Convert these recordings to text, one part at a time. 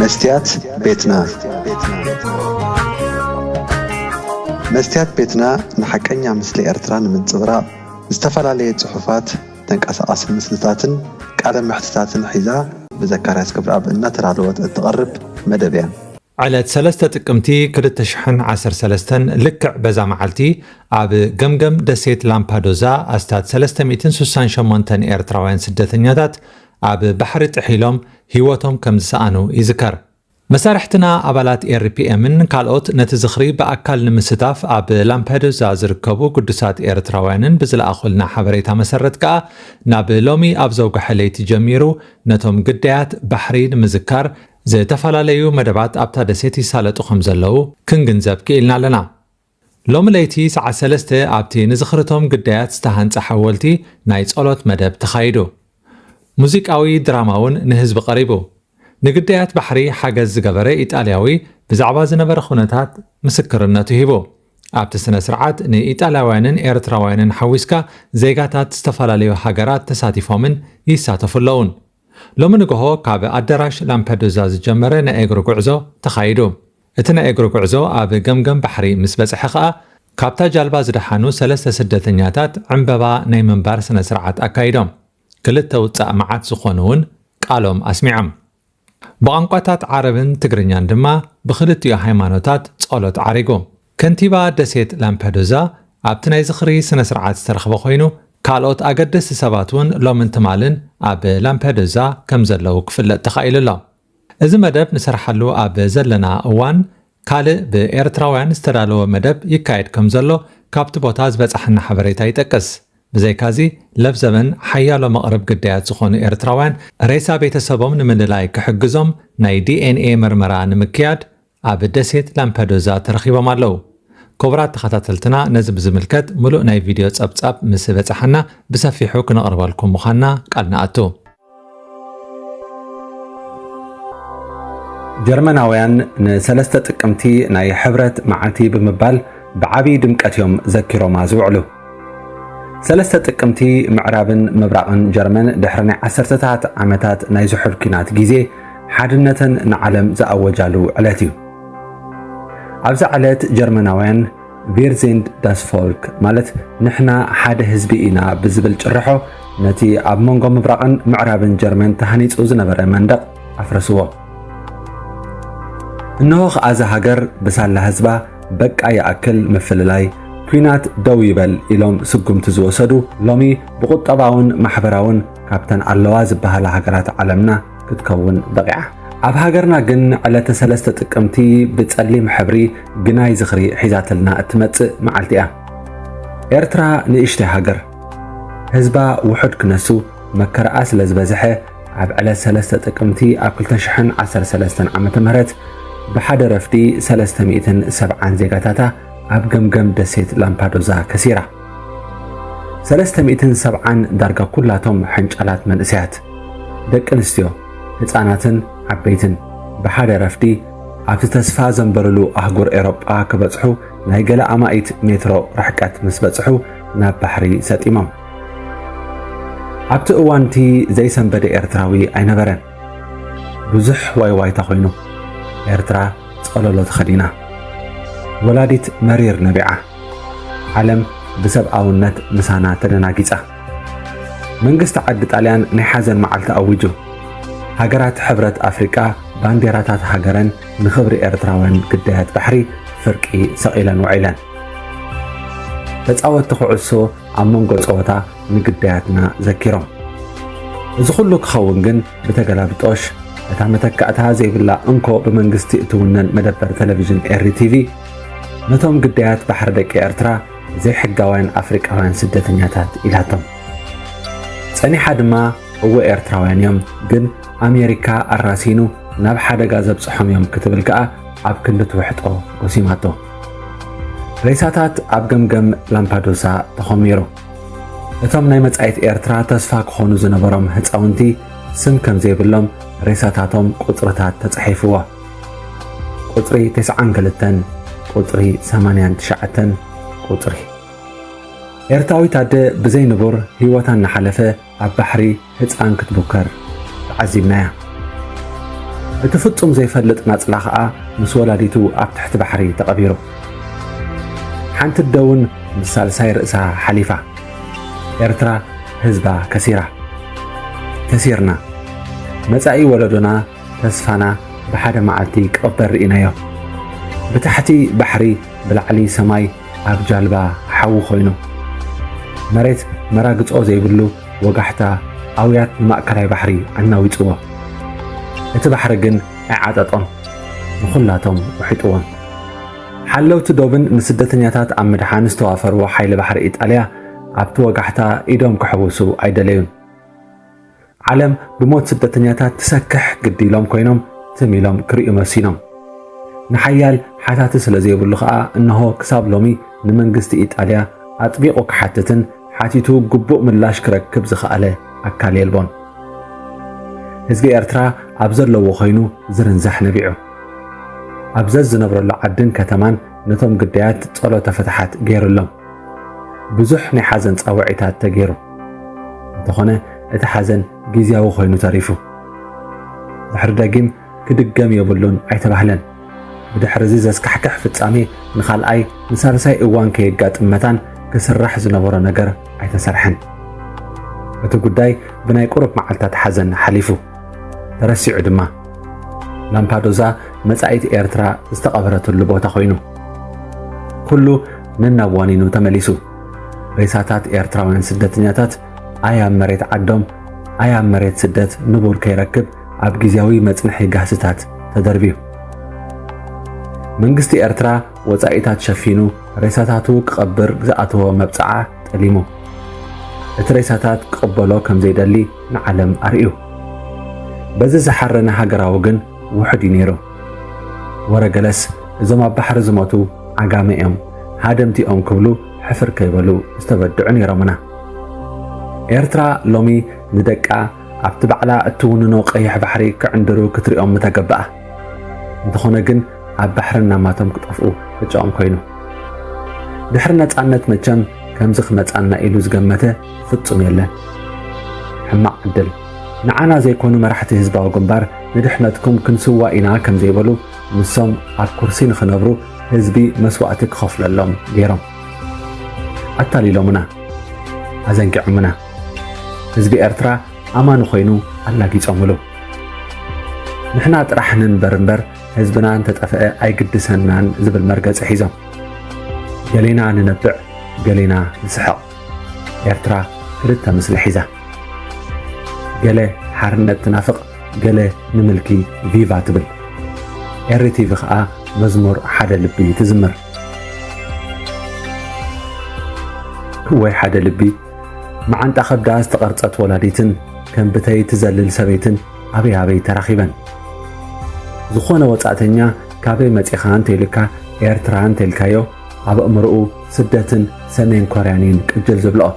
መስትያት ቤትና። መስትያት ቤትና ንሓቀኛ ምስሊ ኤርትራ ንምንጽብራቕ ዝተፈላለየ ጽሑፋት፣ ተንቀሳቓሲ ምስልታትን ቃለ መሕትታትን ሒዛ ብዘካርያስ ክብረኣብ እናተዳለወት እትቐርብ መደብ እያ። ዕለት ሰለስተ ጥቅምቲ ክልተ ሽሕን ዓሰርተ ሰለስተን ልክዕ በዛ መዓልቲ ኣብ ገምገም ደሴት ላምፓዶዛ ኣስታት ሰለስተ ሚእትን ስሳን ሸሞንተን ኤርትራውያን ስደተኛታት ኣብ ባሕሪ ጥሒሎም ህይወቶም ከም ዝሰኣኑ ይዝከር። መሳርሕትና ኣባላት ኤርፒኤምን ካልኦት ነቲ ዝኽሪ ብኣካል ንምስታፍ ኣብ ላምፓዱዛ ዝርከቡ ግዱሳት ኤርትራውያንን ብዝለኣኹልና ሓበሬታ መሰረት ከኣ ናብ ሎሚ ኣብ ዘውግሐ ለይቲ ጀሚሩ ነቶም ግዳያት ባሕሪ ንምዝካር ዝተፈላለዩ መደባት ኣብታ ደሴት ይሳለጡ ከም ዘለዉ ክንግንዘብ ክኢልና ኣለና። ሎሚ ለይቲ ሰዓት ሰለስተ ኣብቲ ንዝኽርቶም ግዳያት ዝተሃንጸ ሓወልቲ ናይ ጸሎት መደብ ተኻይዱ። ሙዚቃዊ ድራማ እውን ንህዝቢ ቀሪቡ። ንግዳያት ባሕሪ ሓገዝ ዝገበረ ኢጣልያዊ ብዛዕባ ዝነበረ ኩነታት ምስክርነቱ ሂቡ። ኣብቲ ስነ ስርዓት ንኢጣልያውያንን ኤርትራውያንን ሓዊስካ ዜጋታት ዝተፈላለዩ ሃገራት ተሳቲፎምን ይሳተፉ ኣለውን። ሎሚ ንግሆ ካብ ኣዳራሽ ላምፐዱዛ ዝጀመረ ናይ እግሪ ጉዕዞ ተኻይዱ። እቲ ናይ እግሪ ጉዕዞ ኣብ ገምገም ባሕሪ ምስ በጽሐ ኸኣ ካብታ ጃልባ ዝደሓኑ ሰለስተ ስደተኛታት ዕምበባ ናይ ምንባር ስነ ስርዓት ኣካይዶም። ክልተ ውጻእ መዓት ዝኾኑ እውን ቃሎም ኣስሚዖም። ብቋንቋታት ዓረብን ትግርኛን ድማ ብኽልቲኡ ሃይማኖታት ጸሎት ዓሪጉ። ከንቲባ ደሴት ላምፐዱዛ ኣብቲ ናይ ዝኽሪ ስነ ስርዓት ዝተረኽበ ኮይኑ ካልኦት ኣገደስቲ ሰባት እውን ሎምን ትማልን ኣብ ላምፐዱዛ ከም ዘለዉ ክፍለጥ ተኻኢሉ ኣሎ። እዚ መደብ ንሰርሓሉ ኣብ ዘለና እዋን ካልእ ብኤርትራውያን ዝተዳለወ መደብ ይካየድ ከም ዘሎ ካብቲ ቦታ ዝበጻሓና ሓበሬታ ይጠቅስ። ብዘይካዚ ለብዘበን ሓያሎ መቕርብ ግዳያት ዝኾኑ ኤርትራውያን ሬሳ ቤተሰቦም ንምልላይ ክሕግዞም ናይ ዲኤንኤ መርመራ ንምክያድ ኣብ ደሴት ላምፐዱዛ ተረኺቦም ኣለዉ። ክቡራት ተኸታተልትና ነዚ ብዝምልከት ምሉእ ናይ ቪድዮ ጸብጻብ ምስ በጻሓና ብሰፊሑ ክነቕርበልኩም ምዃንና ቃል ንኣቱ። ጀርመናውያን ንሰለስተ ጥቅምቲ ናይ ሕብረት መዓልቲ ብምባል ብዓቢ ድምቀት እዮም ዘኪሮማ ዝውዕሉ። ሰለስተ ጥቅምቲ ምዕራብን ምብራቕን ጀርመን ድሕሪ ናይ ዓሰርተታት ዓመታት ናይ ዝሑል ኲናት ግዜ ሓድነተን ንዓለም ዝኣወጃሉ ዕለት እዩ። ኣብዛ ዕለት ጀርመናውያን ቪር ዚንድ ዳስ ፎልክ ማለት ንሕና ሓደ ህዝቢ ኢና ብዝብል ጭርሖ ነቲ ኣብ መንጎ ምብራቕን ምዕራብን ጀርመን ተሃኒጹ ዝነበረ መንደቕ ኣፍረስዎ። እንሆ ኸኣ እዛ ሃገር ብሳላ ህዝባ በቃ ይኣክል ምፍልላይ፣ ኲናት ደው ይበል ኢሎም ስጉምቲ ዝወሰዱ ሎሚ ብቁጠባውን ማሕበራውን ካብተን ኣለዋ ዝበሃላ ሃገራት ዓለምና ክትከውን በቒዓ። ኣብ ሃገርና ግን ዕለተ ሰለስተ ጥቅምቲ ብጸሊም ሕብሪ ግናይ ዝኽሪ ሒዛትልና እትመጽእ መዓልቲ እያ። ኤርትራ ንእሽተይ ሃገር፣ ህዝባ ውሑድ ክነሱ መከራኣ ስለ ዝበዝሐ ኣብ ዕለት ሰለስተ ጥቅምቲ ኣብ ክልተ ሽሕን ዓሰርተ ሰለስተን ዓመተ ምህረት ብሓደ ረፍዲ ሰለስተ ሚእትን ሰብዓን ዜጋታታ ኣብ ገምገም ደሴት ላምፓዶዛ ከሲራ። ሰለስተ ሚእትን ሰብዓን ዳርጋ ኩላቶም ሕንጫላት መንእሰያት፣ ደቂ ኣንስትዮ፣ ህጻናትን ዓበይትን ብሓደ ረፍዲ ኣብቲ ተስፋ ዘንበሩሉ ኣህጉር ኤሮጳ ክበጽሑ ናይ ገለ ኣማኢት ሜትሮ ርሕቀት ምስ በጽሑ ናብ ባሕሪ ሰጢሞም። ኣብቲ እዋንቲ ዘይሰንበደ ኤርትራዊ ኣይነበረን። ብዙሕ ዋይዋይታ ኮይኑ ኤርትራ ጸለሎ ተኸዲና። ወላዲት መሪር ነቢዓ። ዓለም ብሰብኣውነት ምሳና ተደናጊጻ። መንግስቲ ዓዲ ጣልያን ናይ ሓዘን መዓልቲ ኣዊጁ። ሃገራት ሕብረት ኣፍሪቃ ባንዴራታት ሃገረን ንኽብሪ ኤርትራውያን ግዳያት ባሕሪ ፍርቂ ሰቒለን ውዒለን። ተጻወትቲ ኩዕሶ ኣብ መንጎ ጸወታ ንግዳያትና ዘኪሮም። እዚ ኩሉ ክኸውን ግን ብተገላብጦሽ እታ መተካእታ ዘይብላ እንኮ ብመንግስቲ እትውነን መደበር ቴሌቪዥን ኤሪ ቲቪ ነቶም ግዳያት ባሕሪ ደቂ ኤርትራ ዘይሕጋውያን ኣፍሪቃውያን ስደተኛታት ኢላቶም። ጸኒሓ ድማ እወ ኤርትራውያን እዮም፣ ግን ኣሜሪካ ኣራሲኑ ናብ ሓደጋ ዘብጽሖም እዮም ክትብል ከኣ ኣብ ክንዲ ትውሕጦ ጎሲማቶ። ሬሳታት ኣብ ገምገም ላምፓዱሳ ተኾሚሩ። እቶም ናይ መጻኢት ኤርትራ ተስፋ ክኾኑ ዝነበሮም ህጻውንቲ ስም ከም ዘይብሎም ሬሳታቶም ቁጽርታት ተጻሒፍዎ። ቁጽሪ ተስዓን ክልተን፣ ቁጽሪ ሰማንያን ትሽዓተን፣ ቁጽሪ። ኤርትራዊት ኣደ ብዘይ ንቡር ህይወታ እናሓለፈ ኣብ ባሕሪ ህጻን ክትቡከር ተዓዚብናያ። እቲ ፍጹም ዘይፈልጥ ናጽላ ኸኣ ምስ ወላዲቱ ኣብ ትሕቲ ባሕሪ ተቐቢሩ። ሓንቲ ኣደ እውን ምስ ሳልሳይ ርእሳ ሓሊፋ። ኤርትራ ህዝባ ከሲራ። ከሲርና። መጻኢ ወለዶና ተስፋና ብሓደ መዓልቲ ክቕበር ርኢናዮ። ብታሕቲ ባሕሪ ብላዕሊ ሰማይ ኣብ ጃልባ ሓዊ ኮይኑ። መሬት መራግጾ ዘይብሉ ወጋሕታ ኣውያት ንማእከላይ ባሕሪ ኣናዊጽዎ። እቲ ባሕሪ ግን ኣይዓጠጦን፣ ንኹላቶም ውሒጥዎም። ሓለውቲ ዶብን ንስደተኛታት ኣብ ምድሓን ዝተዋፈርዎ ሓይሊ ባሕሪ ኢጣልያ ኣብቲ ወጋሕታ ኢዶም ክሕውሱ ኣይደለዩን። ዓለም ብሞት ስደተኛታት ትሰክሕ ግዲ ኢሎም ኮይኖም ትም ኢሎም ክርእዩ መሲኖም። ንሓያል ሓታቲ ስለ ዘይብሉ ኸኣ እንሆ ክሳብ ሎሚ ንመንግስቲ ኢጣልያ ኣጥቢቑ ክሓትትን ሓቲቱ ግቡእ ምላሽ ክረክብ ዝኸኣለ ኣካል የልቦን። ህዝቢ ኤርትራ ኣብ ዘለዎ ኮይኑ ዝርንዛሕ ነቢዑ። ኣብ ዘዝነብረሉ ዓድን ከተማን ነቶም ግዳያት ጸሎተ ፍትሓት ገይሩሎም። ብዙሕ ናይ ሓዘን ጻውዒታት ተገይሩ። እንተኾነ እቲ ሓዘን ግዝያዊ ኮይኑ ተሪፉ። ድሕሪ ደጊም ክድገም የብሉን ኣይተባህለን። ብድሕሪ እዚ ዘስካሕክሕ ፍጻሜ ንኻልኣይ ንሳልሳይ እዋን ከየጋጥም መታን ክስራሕ ዝነበሮ ነገር ኣይተሰርሐን። እቲ ጉዳይ ብናይ ቁሩብ መዓልታት ሓዘን ሓሊፉ። ተረሲዑ ድማ። ላምፓዶዛ መጻኢት ኤርትራ ዝተቐበረትሉ ቦታ ኮይኑ። ኩሉ ነናብ ዋኒኑ ተመሊሱ። ሬሳታት ኤርትራውያን ስደተኛታት ኣይ ኣብ መሬት ዓዶም ኣይ ኣብ መሬት ስደት ንቡር ከይረክብ ኣብ ግዝያዊ መጽንሒ ጋህስታት ተደርብዩ። መንግስቲ ኤርትራ ወጻኢታት ሸፊኑ ሬሳታቱ ክቐብር ዝኣተዎ መብጽዓ ጠሊሙ። እቲ ሬሳታት ክቕበሎ ከም ዘይደሊ ንዓለም ኣርእዩ። በዚ ዝሓረነ ሃገራዊ ግን ውሑድ እዩ ነይሩ። ወረ ገለስ እዞም ኣብ ባሕሪ ዝሞቱ ዓጋመ እዮም፣ ሃደምቲ እዮም ክብሉ ሕፍር ከይበሉ ዝተበድዑ ነይሮምና። ኤርትራ ሎሚ ንደቃ ኣብቲ ባዕላ እትውንኖ ቀይሕ ባሕሪ ክዕንድሩ ክትሪኦም ምተገበኣ። እንተኾነ ግን ኣብ ባሕሪ እናማቶም ክጠፍኡ ዕጫኦም ኮይኑ። ድሕሪ ነጻነት መቸም ከምዚ ክመጻና ኢሉ ዝገመተ ፍጹም የለን። ሕማቕ ዕድል። ንዓና ዘይኮኑ መራሕቲ ህዝባዊ ግንባር ንድሕነትኩም ክንስዋ ኢና ከም ዘይበሉ ንሶም ኣብ ኩርሲ ንኽነብሩ ህዝቢ መስዋእቲ ክኸፍለሎም ገይሮም። ኣታሊሎምና። ኣዘንጊዖምና። ህዝቢ ኤርትራ ኣማኒ ኮይኑ ኣላጊጾምሉ። ንሕና ጥራሕ ንንበር እምበር ህዝብና እንተጠፍአ ኣይግድሰናን ዝብል መርገጺ ሒዞም። ገሌና ንነብዕ፣ ገሌና ንስሕቕ። ኤርትራ ክልተ ምስሊ ሒዛ። ገለ ሓርነት ትናፍቕ፣ ገለ ንምልኪ ቪቫ ትብል። ኤሪ ቲቪ ኸኣ መዝሙር ሓደ ልቢ ትዝምር። ወይ ሓደ ልቢ፣ መዓንጣ ከብዳ ዝተቐርጸት ወላዲትን ከም ብተይ ትዘልል ሰበይትን ኣበይ ኣበይ ተራኺበን። ዝኾነ ወጻእተኛ ካበይ መጺኻ እንተኢሉካ ኤርትራ እንተኢልካዮ ኣብ ኣእምሮኡ ስደትን ሰሜን ኮርያን እየን ቅጅል ዝብልኦ።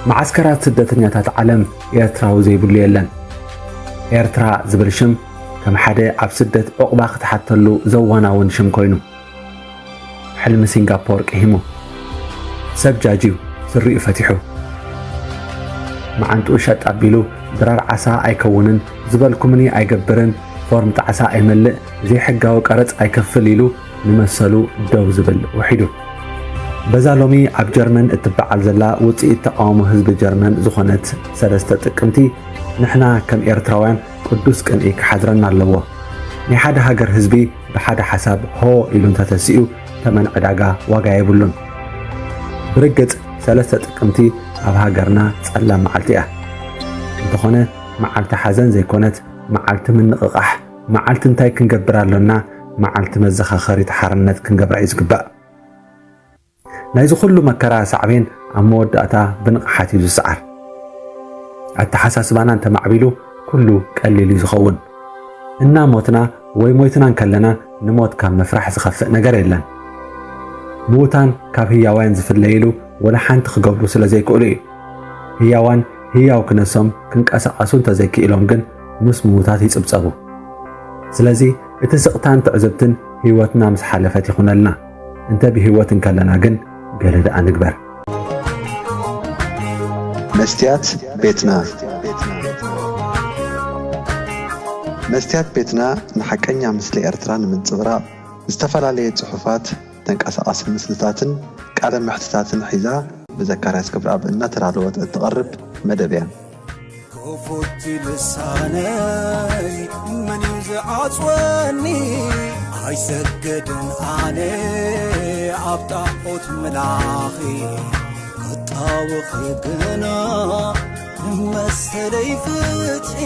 መዓስከራት ስደተኛታት ዓለም ኤርትራዊ ዘይብሉ የለን። ኤርትራ ዝብል ሽም ከም ሓደ ኣብ ስደት ዑቕባ ክትሓተሉ ዘዋናውን ሽም ኮይኑ። ሕልሚ ሲንጋፖር ቅሂሙ። ሰብ ጃጅዩ ስሪኡ ፈቲሑ። መዓንጥኡ ሸጥ ኣቢሉ ድራር ዓሳ ኣይከውንን፣ ዝበልኩምኒ ኣይገብርን፣ ፎርም ጣዕሳ ኣይመልእ፣ ዘይሕጋዊ ቀረጽ ኣይከፍል ኢሉ ንመሰሉ ደው ዝብል ውሒዱ። በዛ ሎሚ ኣብ ጀርመን እትበዓል ዘላ ውጽኢት ተቓውሞ ህዝቢ ጀርመን ዝኾነት ሰለስተ ጥቅምቲ ንሕና ከም ኤርትራውያን ቅዱስ ቅንኢ ክሓድረና ኣለዎ። ናይ ሓደ ሃገር ህዝቢ ብሓደ ሓሳብ ሆ ኢሉ እንተተሲኡ ተመን ዕዳጋ ዋጋ የብሉን። ብርግጽ ሰለስተ ጥቅምቲ ኣብ ሃገርና ጸላም መዓልቲ እያ። እንተኾነ መዓልቲ ሓዘን ዘይኮነት፣ መዓልቲ ምንቕቓሕ፣ መዓልቲ እንታይ ክንገብር ኣሎና፣ መዓልቲ መዘኻኸሪት ሓርነት ክንገብራ እዩ ዝግባእ። ናይዚ ኩሉ መከራ ሳዕቤን ኣብ መወዳእታ ብንቕሓት እዩ ዝሰዓር። ኣተሓሳስባና እንተማዕቢሉ ኩሉ ቀሊል እዩ ዝኸውን። እናሞትና ወይ ሞይትና እንከለና ንሞት ካብ ምፍራሕ ዝኸፍእ ነገር የለን። ምዉታን ካብ ህያዋያን ዝፍለይሉ ወላ ሓንቲ ክገብሩ ስለ ዘይክእሉ እዩ። ህያዋን ህያው ክነሶም ክንቀሳቐሱ እንተዘይክኢሎም ግን ምስ ምዉታት ይጽብጸቡ። ስለዚ እቲ ስቕታን ትዕዝብትን ህይወትና ምስ ሓለፈት ይኹነልና። እንተ ብህይወት እንከለና ግን ገለ ደኣ ንግበር። መስትያት ቤትና። መስትያት ቤትና ንሓቀኛ ምስሊ ኤርትራ ንምንጽብራቕ ዝተፈላለየ ጽሑፋት፣ ተንቀሳቓሲ ምስልታትን ቃለ መሕትታትን ሒዛ ብዘካርያስ ክብረኣብ እናተዳለወት እትቐርብ መደብ እያ። ክፉት ልሳነይ መን እዩ ዝዓጽወኒ? ኣይሰገድን ኣነ ኣብ ጣዖት ምላኺ ክጣወኺ ግና ንመሰለይ ፍትሒ